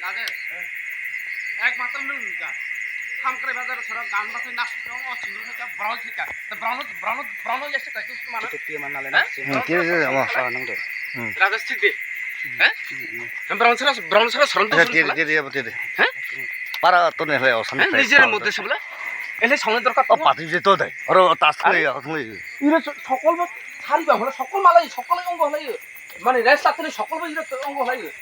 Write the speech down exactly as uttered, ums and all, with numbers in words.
Rajesh, ekmatro nwng nukha. Hamkrai bazar sara gan bathai nas o chingru khaika, brown khaika. Te brown, brown, brown ya se kaisa mano. Te tiya man nale na. Hmm, tiya se mo. Ah, nang de. Hmm. Rajesh, thik de. He? Brown sara, brown sara sarang to. Tiya, tiya, tiya, tiya. He? Para to ne hle o sam. Nijera moddhe sabla. Ele songni dorkar. O pati je to dai. Oro tas khlai ya, khlai. Ire sokol bo sari ba hole sokol malai, sokol ongo hlai. Mane rest laktani sokol bo ire ongo hlai.